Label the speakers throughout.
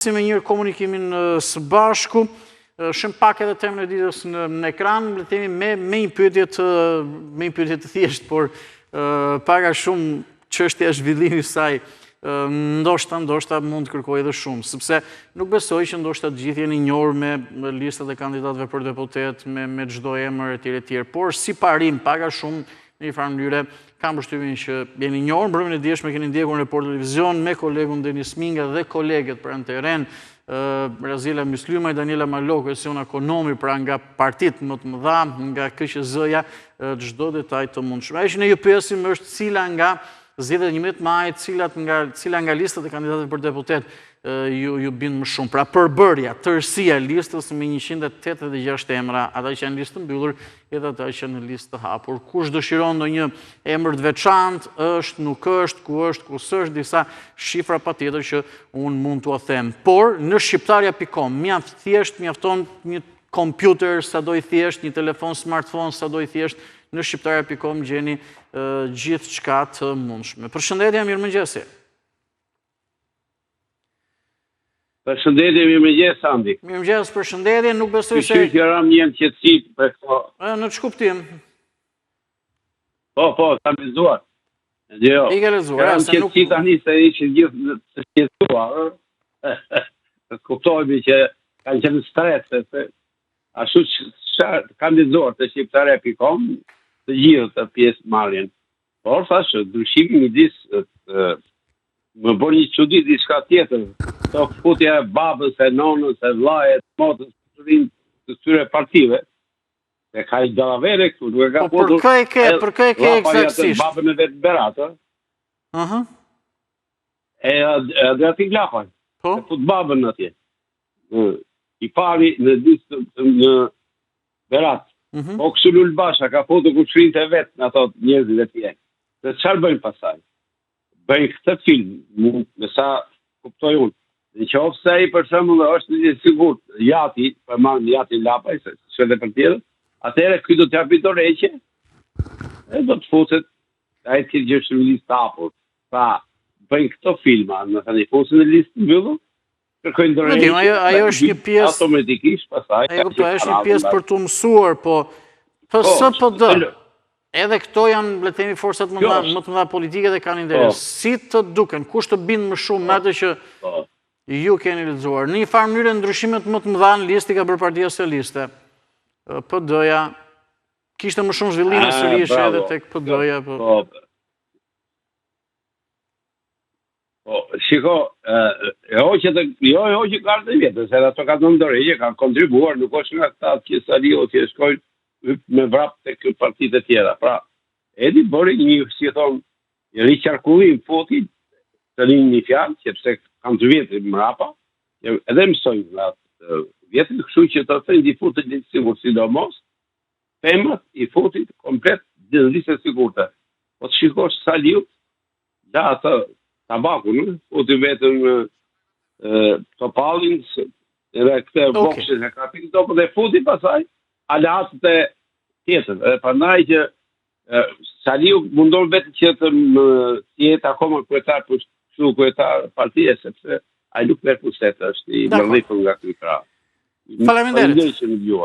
Speaker 1: Si me njërë komunikimin së bashku, shohim pak edhe temën e ditës në, në ekran, le të themi me, me një pyetje të me një pyetje të thjeshtë, por pak a shumë çështja e zhvillimit të saj ndoshta ndoshta mund të kërkojë edhe shumë, sepse nuk besoj që ndoshta të gjithë jeni njohur me, me listat e kandidatëve për deputet, me me çdo emër etj etj, por si parim pak a shumë në një farë mënyre kam përshtypjen që jeni njohur, mbrëmjen e djeshme keni ndjekur në Report Televizion me kolegun Denis Minga dhe kolegët pra në terren, Raziela Myslymaj, Daniela Maloku, Esiona Konomi, pra nga partitë më të mëdha, nga KQZ-ja, çdo detaj të mundshëm. Ajo që ne ju pyesim është cila nga zgjedhjet e 11 majit, cilat nga cila nga listat e kandidatëve për deputet ju ju bind më shumë. Pra përbërja, tërësia e listës me 186 emra, ata që janë listë të mbyllur, edhe ata që janë në listë të hapur. Kush dëshiron ndonjë emër të veçantë, është, nuk është, ku është, ku s'është, disa shifra patjetër që unë mund t'ua them. Por në shqiptarja.com, mjaft thjesht, mjafton një kompjuter sado i thjeshtë, një telefon smartphone sado i thjeshtë, në shqiptarja.com gjeni gjithçka të mundshme. Përshëndetje, mirëmëngjesi.
Speaker 2: Përshëndetje, mirëmëngjes, Andi.
Speaker 1: Mirëmëngjes, përshëndetje, nuk besoj se...
Speaker 2: Shyqyr që ramë një në qetësi për
Speaker 1: këto. Në ç'kuptim?
Speaker 2: Po, po, kam lexuar.
Speaker 1: Jo, I ke lexuar,
Speaker 2: ramë në qetësi nuk... tani se ishin gjithë në të shqetësuar. Të kuptohemi që kanë qenë në stres, se, se ashtu që kam lexuar te shqiptarja.com, të gjithë të pjesëmarrjen. Por, thashë, ndryshimi midis më bën një çudi diçka tjetër. Këto futja e babës, e nonës, e vllait, e motrës, të rinj të këtyre partive. E ka i dallavere këtu, nuk e ka
Speaker 1: po, futur. Për kë e ke, për kë e ke eksaktësisht?
Speaker 2: Babën e vet Berat, ë?
Speaker 1: Ëh.
Speaker 2: E Adriatik Lapaj.
Speaker 1: Po.
Speaker 2: E fut babën atje. I pari në listë në Berat. Mm -hmm. Po kështu Lul Basha ka futur kushërinjtë e vet në ato njerëzit e tjerë. Dhe çfarë bëjnë pastaj? Bëjnë këtë film, mu, me sa kuptoj unë. Në qoftë se ai për shembull është i sigurt, jati, për po marrim jati Lapaj, se s'është edhe për tjerë, atëherë ky do të japi dorëheqje, e do të futet ai tjetër që është në listë të hapur. Pra, bëjnë këto filma, domethënë i fusin në listë të mbyllur,
Speaker 1: kërkojnë dorëheqje. Ajo ajo është një pjesë
Speaker 2: automatikisht
Speaker 1: pastaj. Ajo kuptoj, është një pjesë për t'u mësuar, po PS po, PD. Edhe këto janë, le të themi, forcat më të më të mëdha politike dhe kanë interes. Po. Si të duken, kush të bind më shumë me atë që po. ju keni lexuar? Në një farë mënyre ndryshimet më të mëdha në listë i ka bërë Partia Socialiste. PD-ja kishte më shumë zhvillime sërish edhe tek PD-ja,
Speaker 2: po. Po. Po, shiko, e hoqe të, jo e hoqe gardën e vjetër, se edhe ato ka dhënë dorëheqje, kanë kontribuar, nuk është nga këta që Saliu që shkojnë me vrap te partitë e tjera. Pra, Edi bëri një, si thonë, një riqarkullim futi të rinj një fjalë, sepse kanë të vjetrit mrapa, edhe mësojnë nga të vjetrit, kështu që të thënë i futi të sigurt, sidomos, femrat i futi komplet në listë të sigurta. Po të shikosh Saliu, La atë tabakun, ë, futi vetëm Topallin, edhe këtë okay. Vokshën e ka pikë do, dhe futi pastaj aleatët e tjetër. Edhe prandaj që Saliu mundon vetë që të më jetë akoma kryetar për kështu kryetar partie, sepse ai nuk merr pushtet, është i mërzitur nga ky
Speaker 1: krah. Faleminderit.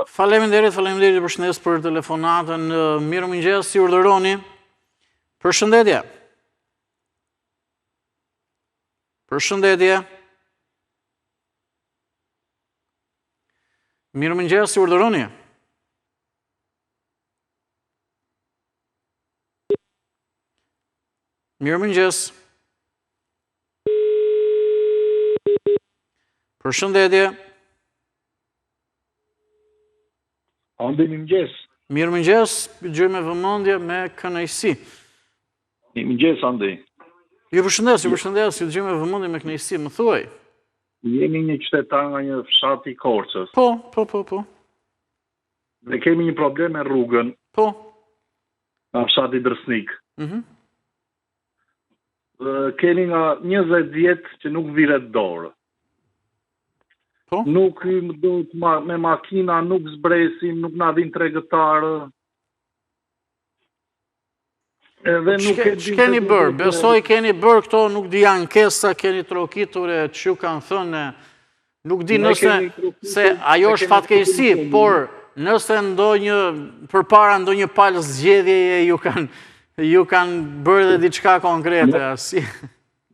Speaker 1: Faleminderit, faleminderit përshëndes për telefonatën. Mirëmëngjes, si urdhëroni. Përshëndetje. Përshëndetje. Mirëmëngjes, si urdhëroni. Mirëmëngjes. Përshëndetje.
Speaker 3: Andi, mirëmëngjes.
Speaker 1: Mirëmëngjes, dëgjoj me vëmendje me kënaqësi.
Speaker 3: Mirëmëngjes, Andi.
Speaker 1: Ju përshëndes, ju përshëndes, ju dëgjoj me vëmendje me kënaqësi, më thuaj.
Speaker 3: Jemi një qytetar nga një fshat i
Speaker 1: Korçës. Po, po, po, po.
Speaker 3: Dhe kemi një problem me rrugën.
Speaker 1: Po.
Speaker 3: Nga fshati Dërsnik.
Speaker 1: Mhm. Mm
Speaker 3: Dhe kemi nga 20 vjet që nuk viret dorë.
Speaker 1: Po?
Speaker 3: Nuk hyjmë dot ma, me makina, nuk zbresim, nuk na vijnë tregëtarë.
Speaker 1: Edhe po nuk e di. Ç'keni bërë? Besoj keni bërë këto, nuk di ankesa keni trokitur e ç'ju kanë thënë. Nuk di nëse se ajo është fatkeqësi, por nëse ndonjë përpara ndonjë palë zgjedhjeje ju kanë ju kanë bërë dhe diçka konkrete,
Speaker 3: asi.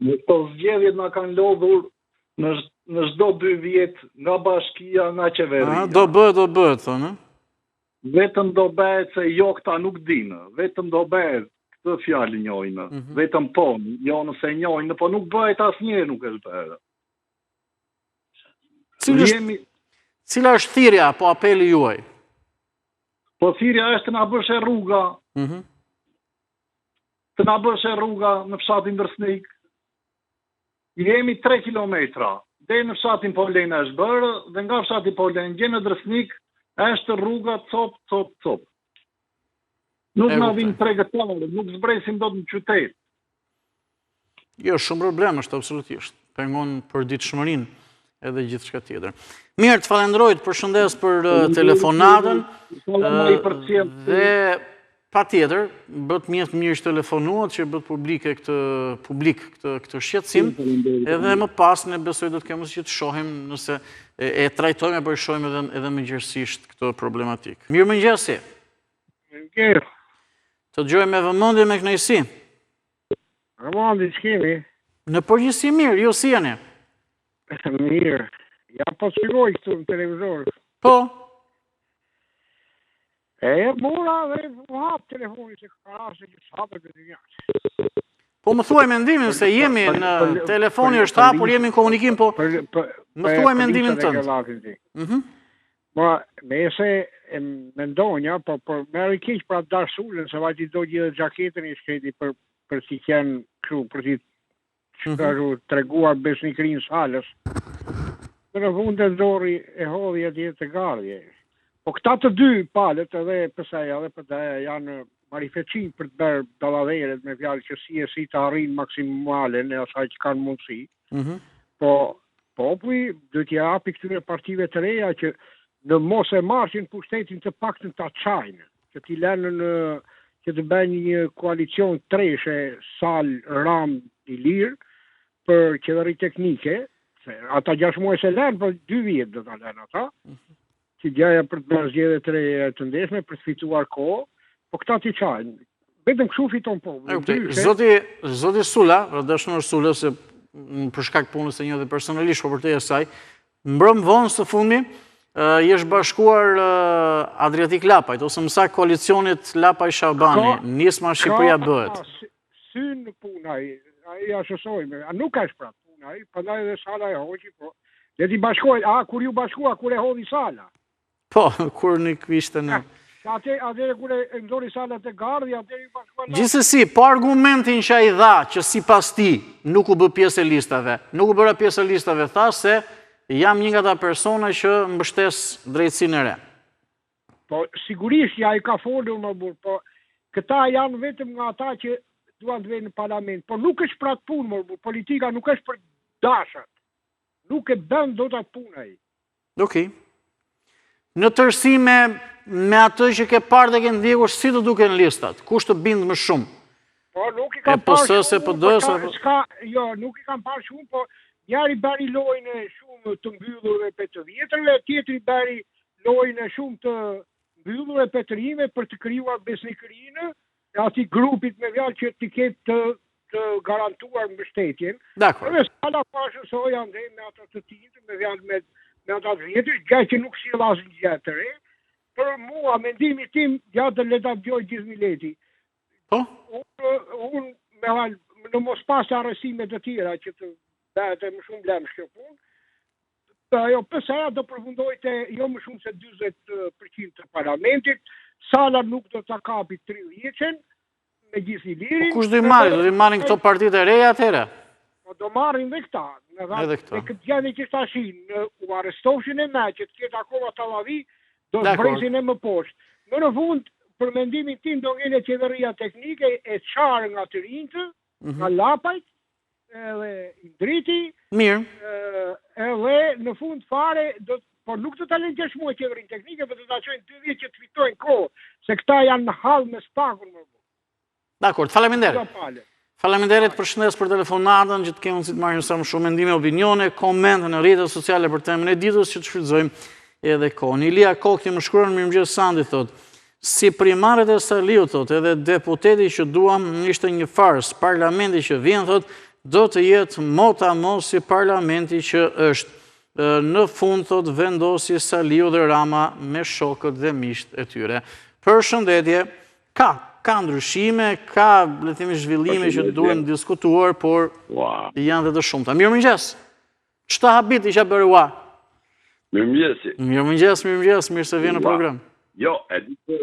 Speaker 3: Në këto zgjedhjet na kanë lodhur në në çdo dy vjet nga bashkia, nga qeveria.
Speaker 1: Do bëhet, do bëhet, thonë.
Speaker 3: Vetëm do bëhet se jo këta nuk dinë, vetëm do bëhet këtë fjalë njohin, mm -hmm. vetëm po, jo nëse njohin, po nuk bëhet asnjëherë nuk është bërë.
Speaker 1: Cila është, Jemi... cila është thirrja apo apeli juaj?
Speaker 3: Po thirrja është të na bësh e rruga. Mm -hmm. Të na bësh e rruga në fshatin Dërsnik. Jemi 3 kilometra. Deri në fshatin Polenë është bërë dhe nga fshati Polenë gjer në Dërsnik është rruga cop cop cop. Nuk na vijnë tregtarë, nuk zbresim dot në qytet.
Speaker 1: Jo, shumë problem është absolutisht. Pengon përditshmërinë edhe gjithçka tjetër. Mirë, të falenderoj, të përshëndes për eh, telefonatën.
Speaker 3: Eh,
Speaker 1: dhe patjetër, bëtë mjaft mirë që telefonuat, që bëtë publike këtë publik këtë këtë shqetësim. Edhe më pas ne besoj do të kemi që të shohim nëse e, e trajtojmë apo e shohim edhe edhe më gjerësisht këtë problematikë. Mirëmëngjesi.
Speaker 4: Mirëmëngjes.
Speaker 1: Të dëgjojmë me vëmendje me kënaqësi.
Speaker 4: Aman, di ç'kemi?
Speaker 1: Në përgjithësi mirë, ju si jeni?
Speaker 4: Mirë. Ja, po shikoj këtu në televizor.
Speaker 1: Po.
Speaker 4: E e mora dhe u hap telefoni se ka raste që s'hapet me
Speaker 1: dynjatë. Po më thuaj mendimin se jemi në telefoni është hapur, jemi në komunikim, po më thuaj mendimin
Speaker 4: tënd. Mhm. Ma, me se e mendonja, po, po më erdhi keq për atë Dash Sulën, se vajti dogji edhe xhaketën i shkreti për, për t'i qenë kështu, për t'i mm -hmm. treguar besnikërinë Salës. Dhe në fund e nxori e hodhi atje te gardhi. Po këta të dy palët edhe PS-ja edhe PD-ja janë marifetçinj për të bërë dallaveret me fjalë që si e si të arrijnë maksimalen e asaj që kanë mundësi. Mm -hmm. Po populli duhet t'i japi këtyre partive të reja që në mos e marrin pushtetin të paktën ta çajnë, që t'i lënë në që të bëjnë një koalicion treshe Salë Ramë Ilir për qeveri teknike, se ata 6 muaj s'e lënë, por 2 vjet do ta lënë ata. Mm -hmm. Që gjaja për të bërë zgjedhje të reja të ndershme për të fituar kohë, po këta t'i çajnë. Vetëm kështu fiton
Speaker 1: populli. Zoti, zoti Sula, pra Dashnor Sula, se për shkak punës e njoh dhe personalisht, po përtej asaj, mbrëmë vonë së fundmi, i është bashkuar Adriatik Lapajt, ose më saktë koalicionit Lapaj-Shabani, Nisma Shqipëria
Speaker 4: bëhet. Syn në punë ai, ai ashtu a nuk është pra punë ai, prandaj edhe Sala e hoqi, po le t'i bashkohet, a kur iu bashkua kur e hodhi
Speaker 1: Sala. Po, kur nuk ishte në
Speaker 4: Atë atëherë kur e nxori Sala te gardhi, atëherë iu
Speaker 1: bashkua. Gjithsesi, po argumentin që ai dha, që sipas tij nuk u bë pjesë e listave, nuk u bëra pjesë e listave, tha se jam një nga ata persona që mbështes drejtësinë e
Speaker 4: re. Po, sigurisht ja i ka folur më burrë, po këta janë vetëm nga ata që duan të venë në parlament, po nuk është për atë punë, më burrë, politika nuk është për dashat. Nuk e bën dot atë punë
Speaker 1: ai. Okej. Në tërësi me, me atë që ke parë dhe ke ndjekur, si të duken listat? Kush të bind më
Speaker 4: shumë? Po, nuk i kam parë
Speaker 1: shumë, po
Speaker 4: po, s'ka, jo, nuk i kam parë shumë, po njëri bëri lojën e shumë të mbyllur e të vjetërve, tjetri bëri lojën e shumë të mbyllur e të rinjve për të krijuar besnikërinë e atij grupit me fjalë që t'i ketë të të garantuar mbështetjen.
Speaker 1: Dakord.
Speaker 4: Edhe Sala po ashtu soi andej me ata të tinjtë, me fjalë me me ata të vjetër, gjë që nuk sjell asnjë gjë të re. Për mua mendimi tim, ja të le ta dëgjoj gjithë mileti.
Speaker 1: Po?
Speaker 4: Unë unë me fjalë në mos pas arrestime të tjera që të bëhet më shumë lëmsh kjo punë, Ajo PS-ja do përfundojë te jo më shumë se 40% të parlamentit, Sala nuk do ta kapi 30-shen, me gjithë
Speaker 1: Ilirin. Po kush do i marrin? Do i marrin këto partitë e reja atëherë?
Speaker 4: Po do marrin dhe këta. Në edhe këta. Me këtë gjendje që tashi, në u arrestofshin e me, që të ketë akoma tallavi, do zbresin e më poshtë. Më në fund, për mendimin tim do ngelet qeveria teknike e çarë nga të rinjtë, mm -hmm. nga Lapajt, edhe Indriti.
Speaker 1: Mirë.
Speaker 4: Edhe në fund fare do por nuk do ta lënë gjashtë muaj qeverinë teknike, por do ta çojnë dy vjet që të fitojnë kohë, se këta janë në hall me SPAK-un më
Speaker 1: vonë. Dakord, faleminderit. Faleminderit, përshëndes për telefonatën, që të kemi mundësi të marrim sa më shumë mendime, opinione, komente në rrjetet sociale për temën e ditës që të shfrytëzojmë edhe kohën. Ilia Kokti më shkruan mirëmëngjes Sandi thotë, si primaret e Saliut thotë, edhe deputeti që duam ishte një farsë, parlamenti që vjen thotë, do të jetë mot a mot si parlamenti që është. Në fund thotë vendosi Saliu dhe Rama me shokët dhe miqtë e tyre. Përshëndetje, Ka, ka ndryshime, ka, le të themi, zhvillime që duhen diskutuar, por janë dhe të shumta. Mirëmëngjes. Ç'të habiti që bëre ua?
Speaker 2: Mirëmëngjes.
Speaker 1: Mirëmëngjes, mirëmëngjes, mirë se vjen në program.
Speaker 2: Jo, e di të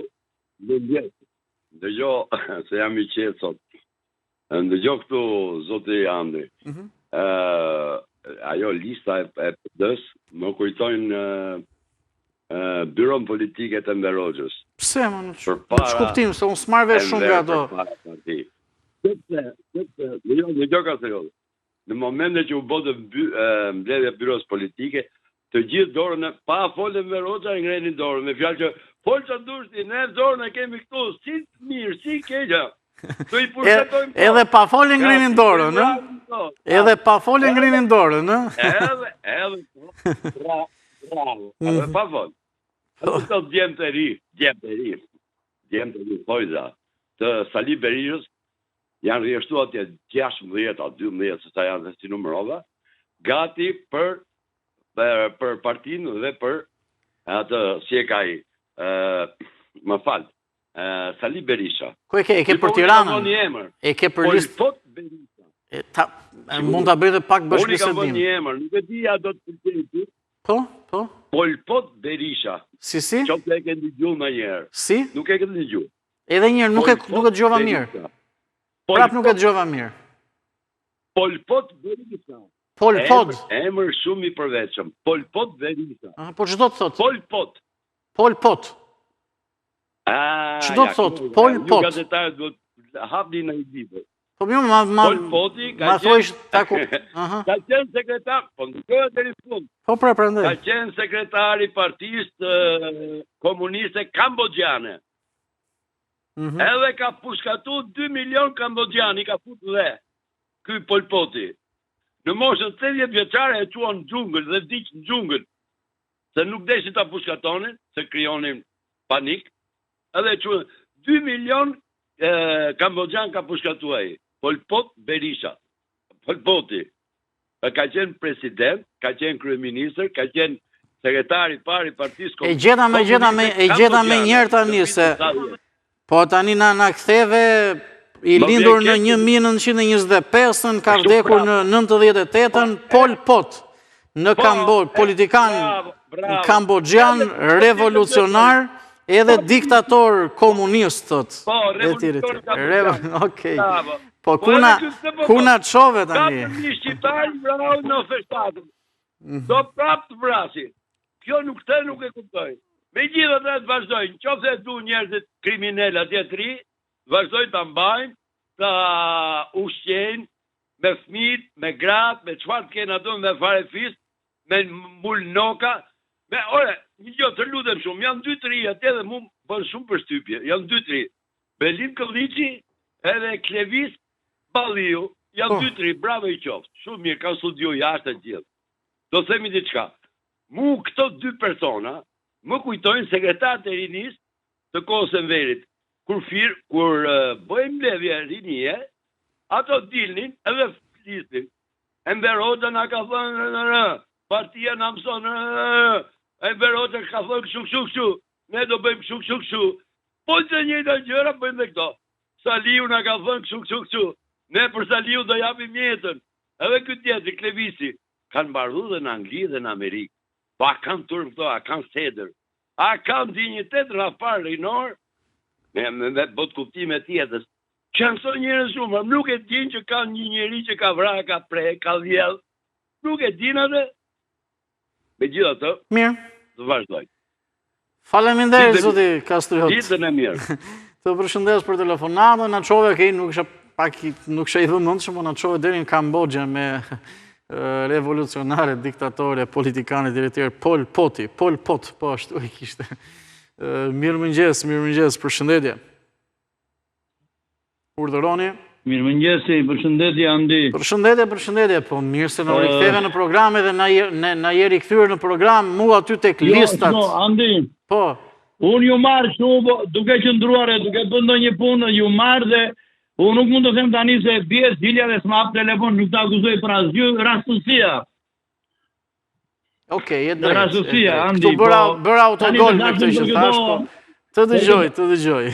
Speaker 2: mirëmëngjes. Dëgjo, se jam i qetë sot. Ndëgjo këtu, zoti Andi. Mm -hmm. ajo lista e, e PD-s më kujtojnë byron politike të Enver
Speaker 1: Hoxhës. Pse, më në ç'kuptim, se unë s'marr vesh shumë nga ato.
Speaker 2: Sepse, sepse, në jo, në jo ka serioze. Në momentin që u bë mbledhja e byros politike, të gjithë dorën e pa fol Enver Hoxha e ngrenin dorën me fjalë që fol ça dush ti, ne dorën e kemi këtu, si mirë, si keq.
Speaker 1: Do i pushtetojmë. Edhe pa fol e ngrinin dorën, ë? Edhe pa fol e ngrinin dorën,
Speaker 2: ë? Edhe, edhe, bravo, bravo, edhe mhm. pa fol. Edhe këto djem të ri, djem të ri, djem të ri, thojza, të Sali Berishës, janë rreshtu atje 16 a 12, se sa janë dhe s'i numërova, gati për, për, për partinë dhe për atë, si e ka ai, më fal, Sali Berisha.
Speaker 1: Ku e ke? E ke për Tiranën? E ke për
Speaker 2: listë? Pol Pot Berisha.
Speaker 1: E, ta, e, mund ta bëj edhe pak
Speaker 2: bashkëbisedim. Unë i kam vënë një emër, nuk e di a do të pëlqejë
Speaker 1: ty. Po, po.
Speaker 2: Pol Pot Berisha.
Speaker 1: Si, si?
Speaker 2: Qoftë e ke dëgjuar ndonjëherë.
Speaker 1: Si?
Speaker 2: Nuk e ke dëgjuar.
Speaker 1: Edhe një herë, nuk e nuk e dëgjova mirë. Prap nuk e dëgjova mirë.
Speaker 2: Pol Pot Berisha.
Speaker 1: Pol Pot.
Speaker 2: Emër shumë i përveçëm. Pol Pot Berisha.
Speaker 1: Ah, po ç'do të thotë?
Speaker 2: Pol Pot.
Speaker 1: Pol Pot. Ah, Ç'do të thotë? Pol
Speaker 2: Pot. Ju gazetarët duhet hapni në një
Speaker 1: libër. Po mirë, ma ma
Speaker 2: Pol Poti
Speaker 1: ka ma thuaj ta ku.
Speaker 2: Aha. Ka qenë sekretar, po ndërkohë deri në
Speaker 1: fund. Po pra prandaj.
Speaker 2: Ka qenë sekretar i partisë komuniste kamboxhiane. Mm -hmm. Edhe ka pushkatu 2 milion kamboxhianë, i ka fut dhe ky Pol Poti. Në moshën 80 vjeçare e çuan në xhungël dhe vdiq në xhungël. Se nuk deshin ta pushkatonin, se krijonin panik, edhe e çuan 2 milion kamboxhianë ka pushkatu ai. Pol Pot Berisha. Pol Poti. Ka qenë president, ka qenë kryeministër, ka qenë sekretar i parë i partisë
Speaker 1: E gjeta me gjeta me e gjeta menjëherë tani se Po tani na na ktheve i lindur në 1925-ën, ka vdekur në 98-ën, Pol Pot, në po, Kambo, politikan kamboxhian, revolucionar, edhe po, diktator komunist,
Speaker 2: thotë. Po, revolucionar
Speaker 1: kamboxhian. Okej. Po, po ku na, ku na çove
Speaker 2: tani? Ka një shqiptar i vrau në 97. Mhm. Do prapë të vrasi. Kjo nuk të nuk e kuptoj. Megjithatë të vazhdojnë, qoftë se e duan njerëzit kriminelë atje të ri, vazhdojnë ta mbajnë, ta ushqejnë me fëmijët, me gratë, me çfarë të kenë ato, me farefis, me Mul Noka, me ore, një gjë të lutem shumë, janë dy të ri atje dhe mu bën shumë përshtypje, janë dy të ri. Belind Këlliçi edhe Klevis Balliu, janë po. dy të ri, bravo i qoftë. Shumë mirë, kanë studiu jashtë e gjithë. Do themi diçka. Mu këto dy persona më kujtojnë sekretarët e rinisë të kohës së Enverit. Kur fir, kur bëhej mbledhje rinie, ato dilnin edhe flisnin. Enver Hoxha na ka thënë rë, rë, partia na mëson rë, rë, Enver Hoxha ka thënë kështu kështu kështu, ne do bëjmë kështu kështu kështu. Po të njëjta gjëra bëjnë dhe këto. Saliu na ka thënë kështu kështu kështu. Ne për Saliu do japim jetën. Edhe ky tjetri Klevisi kanë mbaru dhe në Angli dhe në Amerikë. Po a kanë turp këto, a kanë sedër? A kanë dinjitet në parë rinor? Me, me, me botëkuptime të jetës. Që janë këto njerëz shumë, nuk e dinë që kanë një njeri që ka vra, ka pre, ka vjedh. Nuk e dinë atë. Megjithatë,
Speaker 1: Mirë.
Speaker 2: të vazhdojnë.
Speaker 1: Faleminderit zoti Kastriot.
Speaker 2: Ditën e mirë.
Speaker 1: Të përshëndes për telefonatën, na çove, okej, nuk isha pak nuk isha i vëmendshëm, po na çove deri në Kamboxha me revolucionare, diktatore, politikanë e tjerë, Pol Poti, Pol Pot, po ashtu e kishte. Mirëmëngjes, mirëmëngjes, përshëndetje. Urdhëroni.
Speaker 5: Mirëmëngjesi, përshëndetje
Speaker 1: Andi. Përshëndetje, përshëndetje, po mirë se na u riktheve në program edhe na je, na je rikthyer në program, mu aty tek jo, listat.
Speaker 5: Jo, Andi.
Speaker 1: Po.
Speaker 5: Unë ju marr kështu, po, duke qëndruar e duke bërë ndonjë punë, ju marr dhe unë nuk mund të them tani se bie zilja dhe s'ma hap telefon, nuk të akuzoj për asgjë, rastësia.
Speaker 1: Okej, e drejtë. Rastësia, Andi. Këtu bëra, po, bëra autogol me këtë që thashë, po të dëgjoj, të dëgjoj.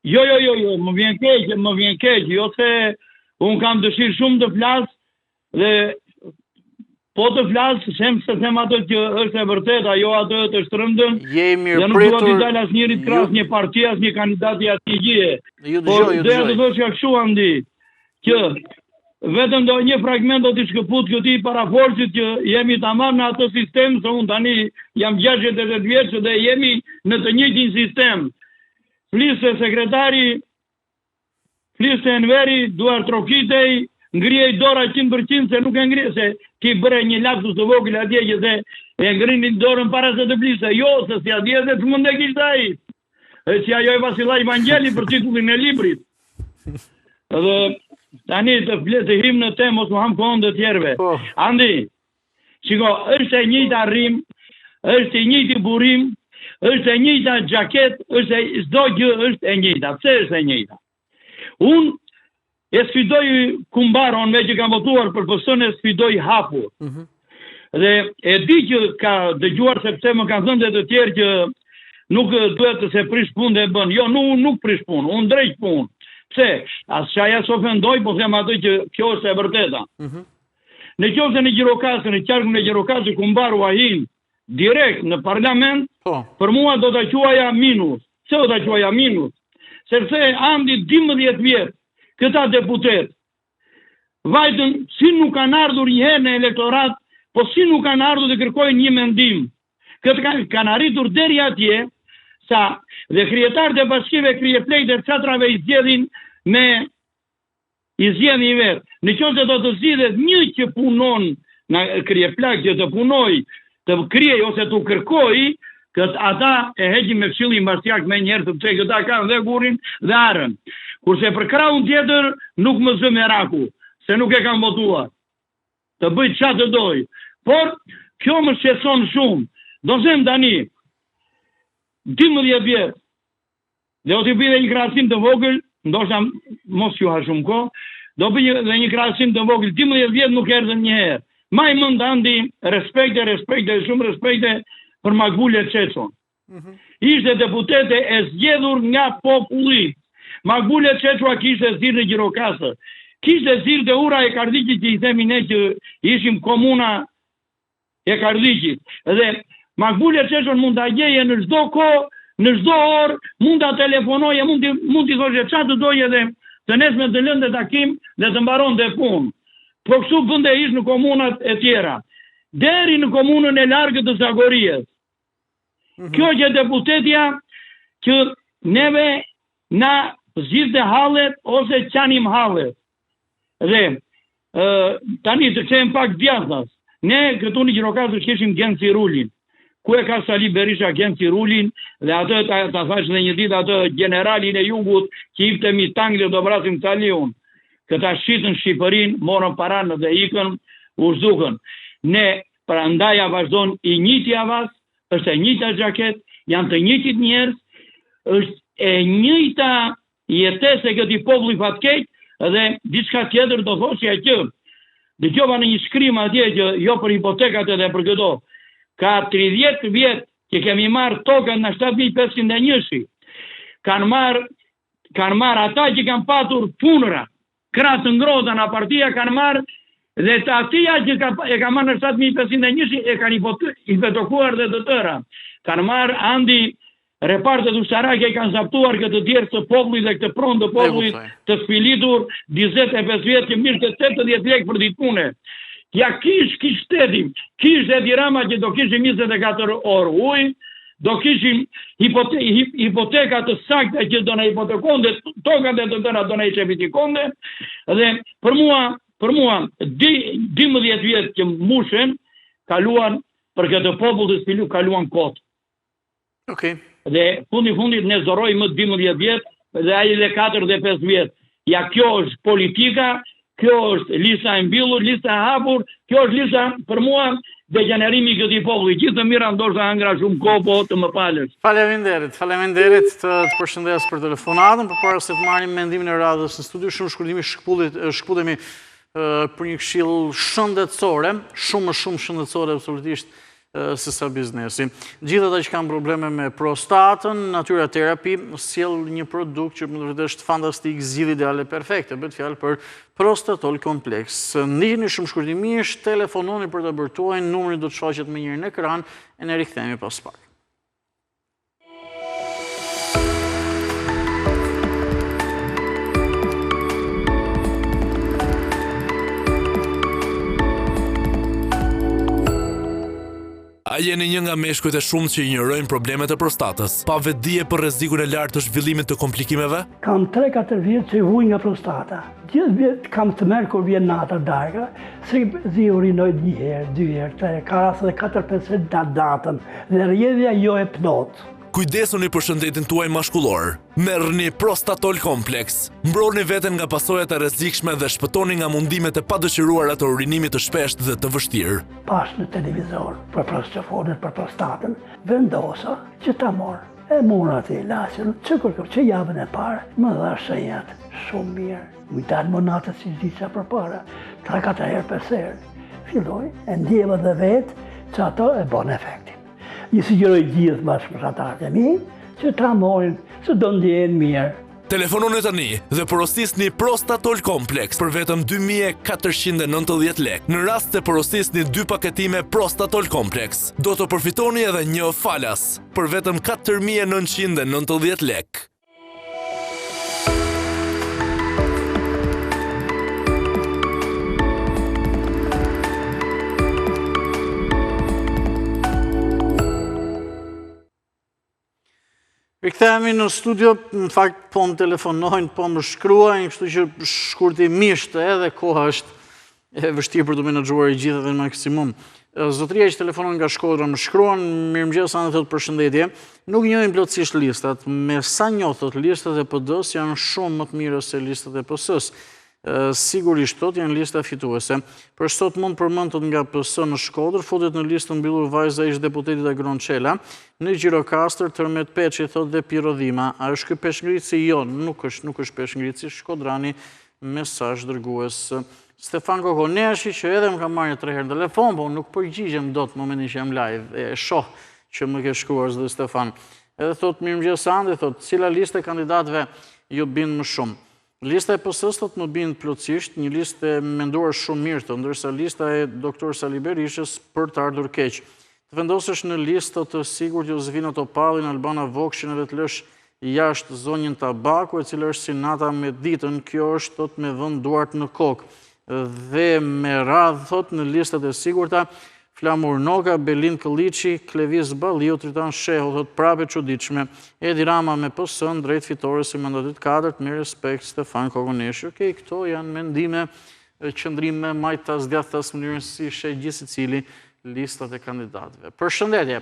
Speaker 5: Jo, jo, jo, jo, më vjen keq, më vjen keq, jo se unë kam dëshirë shumë të flas dhe po të flas, them se them atë që është e vërteta, jo atë të shtrembtën.
Speaker 1: Je i mirëpritur. Dhe nuk
Speaker 5: dua t'i dal asnjërit krah, ju... një parti, asnjë kandidati asnjë
Speaker 1: gjëje. Ju dëgjoj,
Speaker 5: po,
Speaker 1: ju dëgjoj.
Speaker 5: Doja të thosha kështu Andi, që vetëm do një fragment do t'i shkëput këtij parafolësit që jemi tamam në atë sistem, se unë tani jam 68 vjeç dhe jemi në të njëjtin sistem. Fliste sekretari, fliste Enveri, duartrokitej, ngrihej dora 100% se nuk e ngrije, se ti bëre një lapsus të vogël atje që the e ngrinin dorën para se të fliste. Jo, se s'ia dije se ç'mend e kishte ai. E si ajo e Vasillaq Vangjeli për titullin e librit. Dhe tani të flet të him në temë mos u ham kohën të tjerëve. Po. Andi, shiko, është e njëjta rrymë, është i njëjti burim, është e njëjta xhaketë, është e çdo gjë është e njëjta. Pse është e njëjta? Unë e sfidoj Kumbaron meqë kam votuar për PS-në e sfidoj hapur. Mm -hmm. Dhe e di që ka dëgjuar sepse më kanë thënë dhe të tjerë që nuk duhet të se prish punë dhe bën. Jo, nuk, nuk prish punë, unë ndreq punë. Pse? As qaj as ofendoj, po them atë që kjo është e vërteta. Mm -hmm. Në qoftë se në Gjirokastër, në qarkun e Gjirokastrës, Kumbarua hin direkt në parlament, po. për mua do ta quaja minus. Pse do ta quaja minus? Sepse Andi 12 vjet këta deputetë vajtën si nuk kanë ardhur një herë në elektorat, po si nuk kanë ardhur të kërkojnë një mendim. Këtë kanë, kanë arritur deri atje sa dhe kryetarët e bashkive kryepleqtë e fshatrave i zgjedhin me I zgjedhin vetë. Në qoftë se do të zgjidhet një që punon nga kryeplak që të punojë, të kryejë ose t'u kërkojë, këtë ata e heqin me këshillin bashkiak menjëherë sepse këta kanë dhe gurin dhe arrën. Kurse për krahun tjetër nuk më zë meraku, se nuk e kam votuar. Të bëjë ça të dojë. Por kjo më shqetëson shumë. Do them tani 12 vjet Dhe do t'i bëj dhe një krahasim të vogël, ndoshta mos ju ha shumë kohë, do bëj dhe një krahasim të vogël, 12 vjet nuk erdhën një herë. Maj mend Andi, respekte, respekte, shumë respekte për Magbule Çeçon. Mm -hmm. Ishte deputete e zgjedhur nga populli. Magbule Çeçua kishte zyrë në Gjirokastër. Kishte zyrë te ura e Kardhiqit që i themi ne që ishim komuna e Kardhiqit. Dhe Magbule Çeçon mund ta gjeje në çdo kohë, në çdo orë, mund ta telefonoje, mund t'i mund t'i thoshe ça të doje dhe të nesërmen të lënte takim dhe të mbaronte punë. Po kështu bënte ish në komunat e tjera. Deri në komunën e largët të Zagories. Mm -hmm. Kjo qe deputetja që neve na zgjidhte hallet ose qanim hallet. Dhe ë tani të kthehem pak djathtas. Ne këtu në Gjirokastër kishim Genci Rulin. Ku e ka Sali Berisha Genci Rulin dhe atë ta, ta thashë dhe një ditë atë gjeneralin e jugut që hipte mbi tank dhe do vrasim Saliun. Këta shitën Shqipërinë, morën paranë dhe ikën, u zhdukën. Ne prandaj vazhdon i njëjti avaz, është e njëjta xhaketë, janë të njëjtit njerëz, është e njëjta jetesë e këtij populli fatkeq dhe diçka tjetër do thoshja që dëgjova në një shkrim atje që jo për hipotekat edhe për këto ka 30 vjet që kemi marrë tokat në 7501-shi kanë marrë kanë marrë ata që kanë patur punëra Krah të ngrohta nga partia kanë marrë dhe të atija që ka, e ka marrë në 7501 e kanë hipotokuar dhe të tëra. Kanë marrë Andi repartet ushtarake kanë zaptuar këtë djersë të popullit dhe këtë pronë të popullit të sfilitur 45 vjet që merrte 80 lekë për ditë pune. Ja kish, kish shteti, kish Edi Rama që do kishim 24 orë ujë, do kishim hipote, hipoteka të sakta që do na hipotekonte tokat e të tëra do na i certifikonte dhe për mua për mua 12 vjet që mbushen kaluan për këtë popull të sfilitur kaluan kot.
Speaker 1: Okej.
Speaker 5: Okay. Dhe fundi fundit ne s'do rrojmë më 12 vjet dhe ai dhe 4 dhe 5 vjet. Ja kjo është politika, kjo është lista e mbyllur, lista e hapur, kjo është lista për mua degjenerimi i këtij populli. Gjithë të mira ndoshta hëngra shumë kohë, po të më
Speaker 1: falësh. Faleminderit, faleminderit të, të përshëndes për telefonatën, përpara se të marrim mendimin e radhës në studio, shumë shkurtimisht shkëpullit, shkëputemi për një këshillë shëndetësore, shumë më shumë shëndetësore absolutisht se sa biznesi. Gjithë ata që kanë probleme me prostatën, Natyra Terapi sjell një produkt që me të vërtetë është fantastik, zgjidhje ideale perfekte, bëhet fjalë për Prostatol Complex. Ndiqeni shumë shkurtimisht, telefononi për ta bërë tuajin, numri do të shfaqet menjëherë në ekran, e ne rikthehemi pas pak.
Speaker 6: A jeni një nga meshkujt e shumtë që injorojnë problemet e prostatës, pa vetëdije për rrezikun e lartë të zhvillimit të komplikimeve?
Speaker 7: Kam 3-4 vjet që vuj nga prostata. Gjithë vjet kam tmerr kur vjen nata darka, se zi urinoj një herë, dy herë, tre, ka raste edhe 4-5 herë në natën dhe rrjedhja jo e plotë.
Speaker 6: Kujdesuni për shëndetin tuaj mashkullor. Merrni Prostatol Complex. Mbroni veten nga pasojat e rrezikshme dhe shpëtoni nga mundimet e padëshiruara të urinimit të shpeshtë dhe të vështirë.
Speaker 7: Pashë në televizor për prostafolin, për prostatën, vendosa që ta marr. E mora atë ilaçin, që kur që javën e parë, më dha shenjat shumë mirë. Më dalë më natës si diçka përpara, 3-4 herë, 5 herë. Filloi, e ndjeva dhe vetë që ato e bën efektin. I sugjeroj gjithë bashkëfshatarët e mi që ta marrin, se do ndjehen mirë.
Speaker 6: Telefononi tani dhe porosisni Prostatol Complex për vetëm 2490 lekë. Në rast se porosisni dy paketime Prostatol Complex, do të përfitoni edhe një falas për vetëm 4990 lekë.
Speaker 1: Rikthehemi në studio, në fakt po më telefonojnë, po më shkruajnë, kështu që shkurtimisht edhe koha është e vështirë për të menaxhuar e gjithë edhe në maksimum. Zotëria që telefonon nga Shkodra më shkruan, mirëmëngjes Andi thotë përshëndetje. Nuk njohim plotësisht listat, me sa njoh thotë listat e PD-s janë shumë më të mira se listat e PS-s. Sigurisht thotë janë lista fituese. Për sot mund përmend thotë nga PS në Shkodër, futet në listë të mbyllur vajza e ish deputetit Agron Çela, në Gjirokastër Tërmet Peçi thotë dhe Pirro Dhima. A është ky peshngritësi? Jo, nuk është, nuk është peshngritësi, shkodrani mesazh dërgues. Stefan Kokoneshi që edhe më ka marrë një tre herë në telefon, po nuk përgjigjem dot në momentin që jam live, e shoh që më ke shkruar zoti Stefan. Edhe thotë mirëmëngjes Andi, thotë cila listë e kandidatëve ju bind më shumë. Lista e PS-së thotë më bind plotësisht, një listë e menduar shumë mirë thotë, ndërsa lista e Doktor Sali Berishës për të ardhur keq. Të vendosësh në listë thotë të sigurt Jozefina Topallin, Albana Vokshin edhe të lësh jashtë zonjën Tabaku, e cila është si nata me ditën, kjo është thotë me vënë duart në kokë. Dhe me radhë thotë në listat e sigurta, Flamur Noka, Belind Këlliçi, Klevis Balliu, Tritan Shehu, thotë prapë e çuditshme. Edi Rama me PS-në drejt fitores së mandatit të katërt, me respekt Stefan Kokoneshi. Okej, këto janë mendime, qëndrime majtas djathtas mënyrën si sheh gjithsecili listat e kandidatëve. Përshëndetje,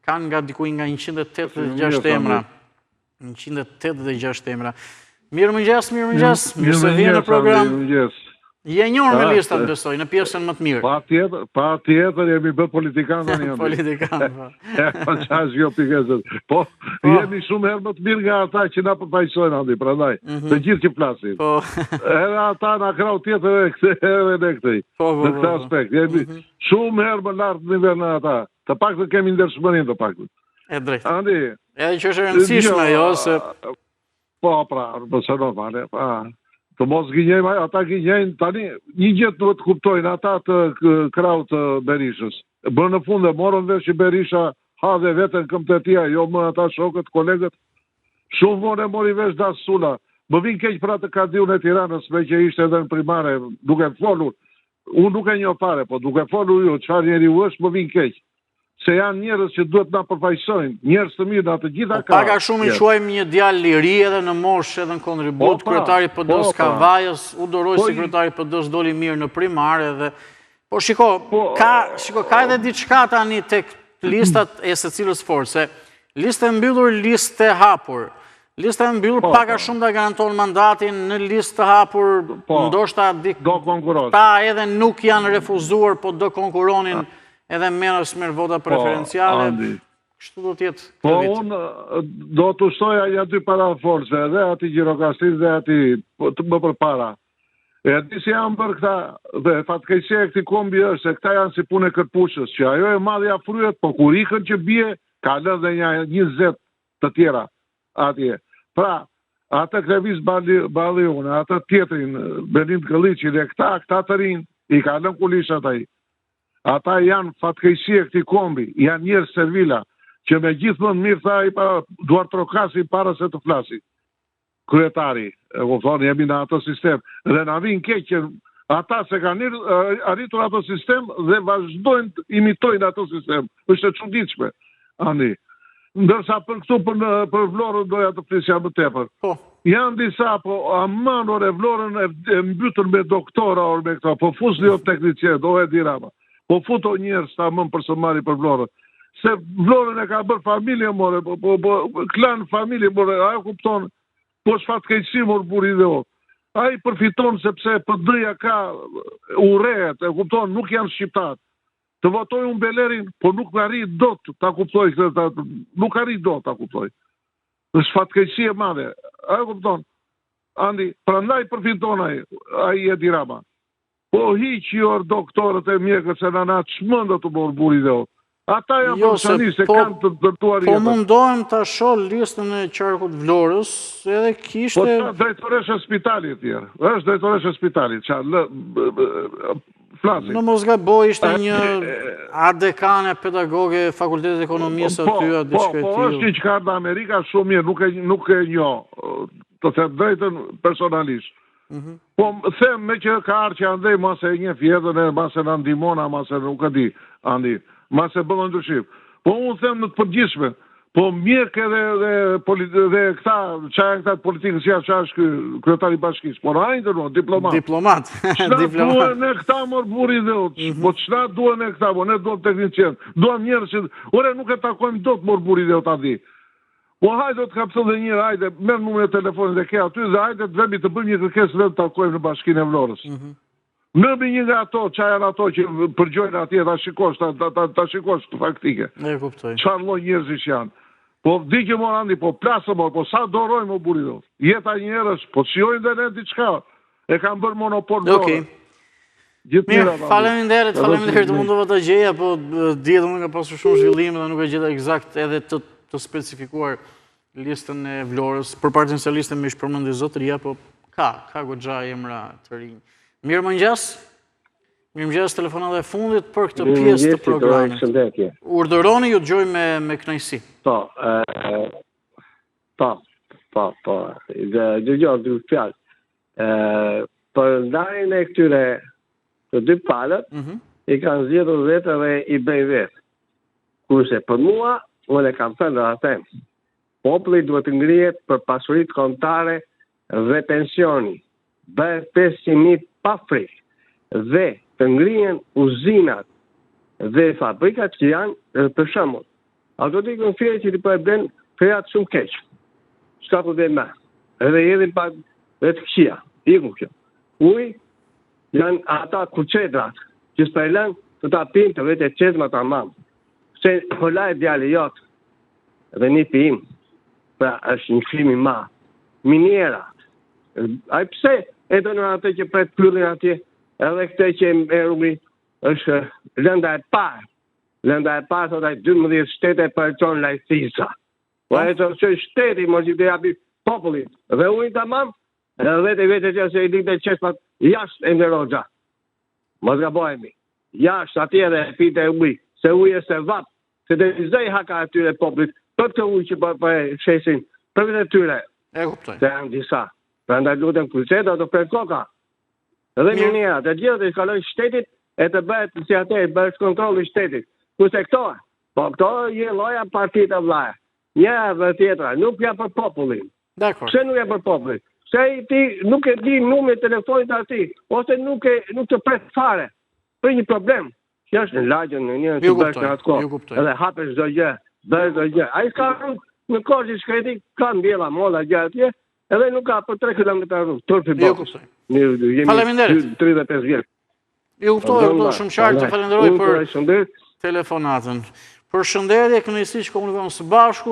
Speaker 1: kanë nga diku nga 186 emra. 186 emra. Mirëmëngjes, mirëmëngjes, mirë se vjen në program. Mirëmëngjes. Je njohur me listat, besoj, në pjesën më të
Speaker 8: mirë. Patjetër, patjetër, jemi bë politikan tani.
Speaker 1: Politikan, po.
Speaker 8: E, po ça është kjo pikëzë. Po, po, jemi shumë herë më të mirë nga ata që na përfaqësojnë, Andi, prandaj. Mhm. Të gjithë që flasin.
Speaker 1: Po.
Speaker 8: Edhe ata në krahun tjetër edhe këtë, edhe ne këtë.
Speaker 1: Po, po,
Speaker 8: në këtë po, aspekt, jemi mhm. shumë herë më lart në nivel nga ata. Të paktën kemi ndershmërinë të paktën.
Speaker 1: E drejtë.
Speaker 8: Andi.
Speaker 1: Edhe që është e rëndësishme, jo, se...
Speaker 8: Po, pra, po se normale, pa. Të mos gënjejmë, ata gënjejnë, tani, një gjë duhet të kuptojnë ata të krahut të Berishës. Bërë në fund e morën vesh që Berisha ha dhe veten këmbët e tija, jo më ata shokët, kolegët. Shumë vonë e mori vesh Das Sula. Më vjen keq për atë kadiun e Tiranës, meqë ishte edhe në primare, duke folur. Unë nuk e njoh fare, po duke folur ju, çfarë njeriu është, më vjen keq. Se janë njerëz që duhet na përfaqësojnë, njerëz të mirë në të gjitha
Speaker 1: po, Pak a shumë i quajmë një djalë i ri edhe në moshë edhe në kontribut, po, pra, kryetari i PD-së po, pra. Kavajës, u dorëzoi po, si kryetari i PD-së doli mirë në primare dhe Po shiko, po, ka, shiko, ka edhe diçka tani tek listat e secilës force. Listë e mbyllur, listë e hapur. Lista e mbyllur po, pak a po. shumë ta garanton mandatin në listë të hapur, po, ndoshta
Speaker 8: dik, do konkurrosh.
Speaker 1: Ta edhe nuk janë refuzuar, po do konkurronin edhe merr s'merr vota po, preferenciale. Kështu do të jetë
Speaker 8: Po unë do të shtoja ja dy parafolësve, edhe atij Gjirokastrës dhe atij po, të më përpara. E di si janë bërë këta, dhe fatkeqësia e këtij kombi është se këta janë si punë e kërpushës, që ajo e madhja fryhet, po kur ikën që bie, ka lënë dhe nja 20 të tjera atje. Pra, atë Klevis Balliun, atë tjetrin, Belind Këlliçin dhe këta, këta të rinj, i ka lënë kulishat ai. Ata janë fatkeqësi e këtij kombi, janë njerëz servila, që me gjithë mend mirë tha ai para, duartrokasin para se të flasi. Kryetari, e kupton, jemi në atë sistem dhe na vjen keq që ata s'e kanë arritur atë sistem dhe vazhdojnë të imitojnë atë sistem. Është e çuditshme. Ani. Ndërsa për këtu për në, për Vlorën doja të flisja më tepër.
Speaker 1: Po.
Speaker 8: Janë disa, po aman ore Vlorën e, e mbytën me doktora or me këto, po fusni o teknicien, o Edi Rama. Po futo njerëz tamam për së mbari për Vlorën. Se Vlorën e ka bërë familje more, po, po, po klan familje more, a e kupton, po është fatkeqësi mor burri i dheut. Ai përfiton sepse PD-ja ka urrehet, e kupton, nuk janë shqiptarë. Të votoj unë Belerin, po nuk arrij dot ta kuptoj këtë, ta, nuk arrij dot ta kuptoj. Është fatkeqësi e madhe. A e kupton? Andi, prandaj përfiton ai, ai Edi Rama. Po hiqi or doktorët e mjekët se na na çmendët mor burri i dheut. Ata janë
Speaker 1: jo,
Speaker 8: profesionistë,
Speaker 1: po,
Speaker 8: kanë të ndërtuar
Speaker 1: po jetën. Po mundohem ta shoh listën e qarkut Vlorës, edhe kishte
Speaker 8: Po ça drejtoreshë e spitalit tjerë. Është drejtoreshë e spitalit, ça lë
Speaker 1: flasim. Në mos gaboj ishte një dekane pedagoge e Fakultetit Ekonomisë
Speaker 8: po,
Speaker 1: aty a
Speaker 8: po,
Speaker 1: diçka e
Speaker 8: po,
Speaker 1: tillë.
Speaker 8: Po, është një që ka ardhur nga Amerika shumë mirë, nuk e nuk e njoh, të them drejtën personalisht.
Speaker 1: Mhm.
Speaker 8: Po them me që ka ardhur që andej mase e njeh jetën e mase na ndihmon a mase nuk e di Andi, mase bën ndryshim. Po unë them në të përgjithshme, po mjek edhe dhe politi dhe këta ça janë këta të politikës ja ça është ky kryetari i bashkisë, po na ndërruan
Speaker 1: diplomat. Diplomat.
Speaker 8: Ç'na duhen ne këta mor burri i dheut. Mm -hmm. Po ç'na duhen ne këta, po ne duam teknicien, duam njerëz që ore nuk e takojmë dot mor burri i dheut Andi. Po hajde të kap dhe një hajde, merr numrin e telefonit dhe ke aty dhe hajde të vemi të bëjmë një kërkesë dhe të takojmë në bashkinë e Vlorës. Mm
Speaker 1: -hmm.
Speaker 8: Merrmi një nga ato, ça janë ato që përgjojnë atje, ta shikosh, ta, ta, ta, ta shikosh të
Speaker 1: faktike. E kuptoj.
Speaker 8: Çfarë lloj njerëzish janë. Po di që mor Andi, po plasë mor, po sa dorojmë o burri do. Jeta një herë është, po shijojnë dhe ne diçka. E kanë bërë monopol
Speaker 1: Vlorën. Okej. Okay.
Speaker 8: Gjithë
Speaker 1: Mirë, faleminderit, faleminderit, u mundova ta gjeja, po dihet unë ka pasur shumë zhvillime dhe nuk e gjeta ekzakt edhe të, të specifikuar listën e Vlorës. Për Partinë Socialiste më ish përmendi zotëria, po ka, ka goxha emra të rinj. Mirëmëngjes, mirëmëngjes telefonata e fundit për këtë pjesë të
Speaker 2: programit.
Speaker 1: Urdhëroni, ju dëgjoj me, me kënaqësi.
Speaker 2: Po, po, po, po, dëgjoj, dy fjalë. Për ndarjen e këtyre të dy palët, mm
Speaker 1: -hmm.
Speaker 2: i kanë zgjedhur vetë dhe i bëjnë vetë. Kurse për mua, unë e kam thënë dhe ta them, populli duhet të ngrihet për pasuritë kombëtare dhe pensioni, bëhet 500.000 pa frikë, dhe të ngrihen uzinat dhe fabrikat që janë për shembull. Ato të ikën Fieri që ti po e blen Fiat shumë keq. S'ka ku dhe më. Edhe jedhin pa dhe të këqija. Iku kjo. Uj janë ata kuçedrat që s'po e lënë të ta pinë të vete çezma tamam. Se po lahet djali jot dhe nipi im. Pra është një krim i madh. Miniera. Ai pse e do në atë që pret pyllin atje, edhe këtë që e rrugë është lënda e parë Lënda e parë thotë ai 12 shtete po e çon lajthiza. Po e çon çoj shteti mos i japi popullit. Dhe ujin tamam, edhe vetë vetë që se i dinte çeshmat jashtë Enver Hoxha. Mos gabohemi. Jashtë atje dhe e pinte ujë, se uji është e vap, se të zëj haka atyre popullit për këtë ujë që po, po e shesin për vetë tyre.
Speaker 1: E kuptoj.
Speaker 2: Se janë disa. Prandaj lutem kushtet do pret koka. Dhe miniera, të gjitha të kalojnë shtetit e të bëhet si atë, bëhet kontrolli i shtetit. Kurse këto, po këto një lloja partitë vlla. Një dhe tjetra, nuk janë për popullin.
Speaker 1: Dakor.
Speaker 2: Pse nuk janë për popullin? Se ti nuk e di numrin e telefonit të atij, ose nuk e nuk të pret fare për një problem. Që është në lagje në një të bësh në atë kohë. Edhe hapet çdo gjë, bëhet çdo gjë. Ai ka rrugë.
Speaker 9: Në Korçë i shkreti ka mbjella molla gjë atje, edhe nuk ka për 3 kilometra rrugë, turpi
Speaker 1: i botës. Faleminderit.
Speaker 9: 35 vjet.
Speaker 1: Ju kuptoj, ju kuptoj shumë qartë, të falenderoj për telefonatën. Përshëndetje, kënaqësi që komunikojmë së bashku.